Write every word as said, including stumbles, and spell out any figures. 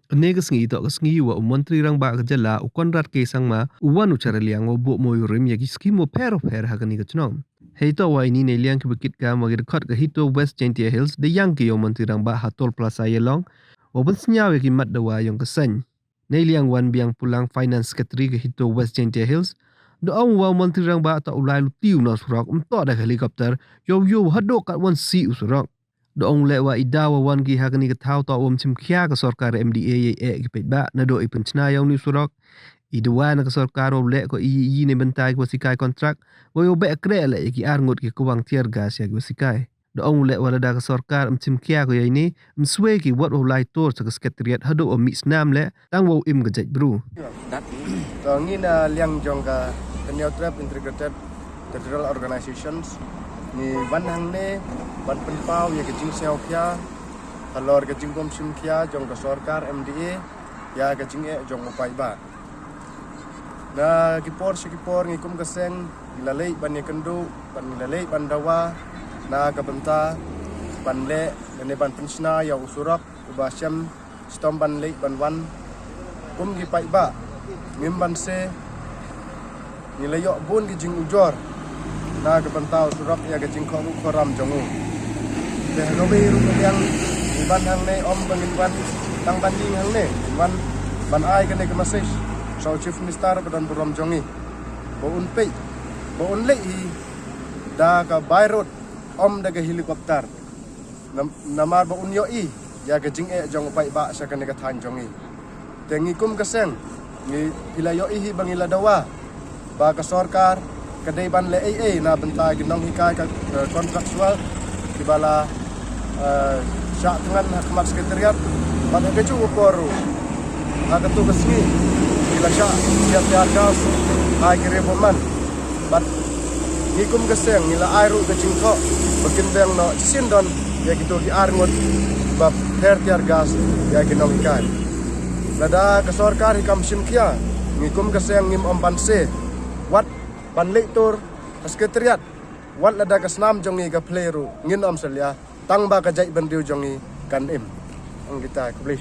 Kane ka sngi toh ka sngi wa u Montri Rangbah ka jylla u Conrad K Sangma u wan u cha Raliang wa buh moi u rim ya ki skim wa pher wa pher ha kane ka chnong. Hei toh wa ini nei liang ki bakit ka ma ki dkhot ka Hito West Jaintia Hills da yang ki yow Montri Rangbah ha Toll Plaza Yalong wa ban snyaw ya ki mat dawa yong ka seng. Nei liang wan biang pulang Finance Secretary ka Hito West Jaintia Hills da ong wa u Montri Rangbah toh u lai luti u na surok um toh da ka helicopter yow yow haduh kat wan si u surok. Da ong leh wa i daw wa wan ki ha kani ka thaw toh wam chim khia ka sorkar M D A ya e ki peit ba na do i pynchna yow ni surok. I dawa na ka sorkar wa leh ko i i ne bentai ki wa sikai kontrak wa yow beh kre leh ya ki ar ngut ki kwang tiar gas ya ki wa sikai. Da ong leh wa lada ka sorkar um chim khia ko ya ini um swe ki wat wa lai tor sa ka sekretariat haduh wa mi snam leh tang wa im ka jait bru. To ngi na liang jong ka Kaniaw Trep Integrated Territorial Organizations ngi wan hangne ban pynpaw ya ka jingsngew khia halor ka jingkom chim khia jong ka sorkar M D A ya ka jingeh jong u paidbah. Na ki por sha ki por ngi kum ka seng ngi la leit ban ya kynduh ban ngi la leit ban dawa na ka bynta ban leh lane ban pynchna ya u surok uba shem chitom ban leit ban wan. Kum ki paidbah ngim ban se ngi la yoh bun ki jingujor na ka bynta u surok ya ka jingkhoh ruh khoram jong u. Te ha kawei ruh ka liang ngi ban hangne um ba ngin wan tang ban ing hangne ngin wan ban ai kane ka message sa u Chief Minister ba don burom jong ngi ba un peit ba un leit hi da ka by road um da ka helicopter. Nam- namar ba un yoh i ya ka jingeh jong u paidbah sha kane ka thaiñ jong i. Te ngi kum ka seng ngi i la yoh i hi ba ngi la dawa ba ka sorkar ka dei ban leh ei ei na bynta ki nonghikai ka eh, contractual ki ba la eh, shah tngan ha khmat sekretariat. Bad ha ka juh ka por ruh ha ka tu ka sngi ki la shah tiar tiar gas ha ki riewbymman. Bad ngi kum ka seng ngi la ai ruh ka jingthoh ba kin beng noh shisien don ya ki tu ki ar ngut ba pher tiar gas ya ki nonghikai. Lada ka sorkar hi kam shim khia ngi kum ka seng ngim um ban se wat ban leh tur ha sekretariat wat lada ka snam jong ngi ka phle ruh ngin um salia tang ba ka jait bynriew jong ngi kan im. Ang kita ka phle.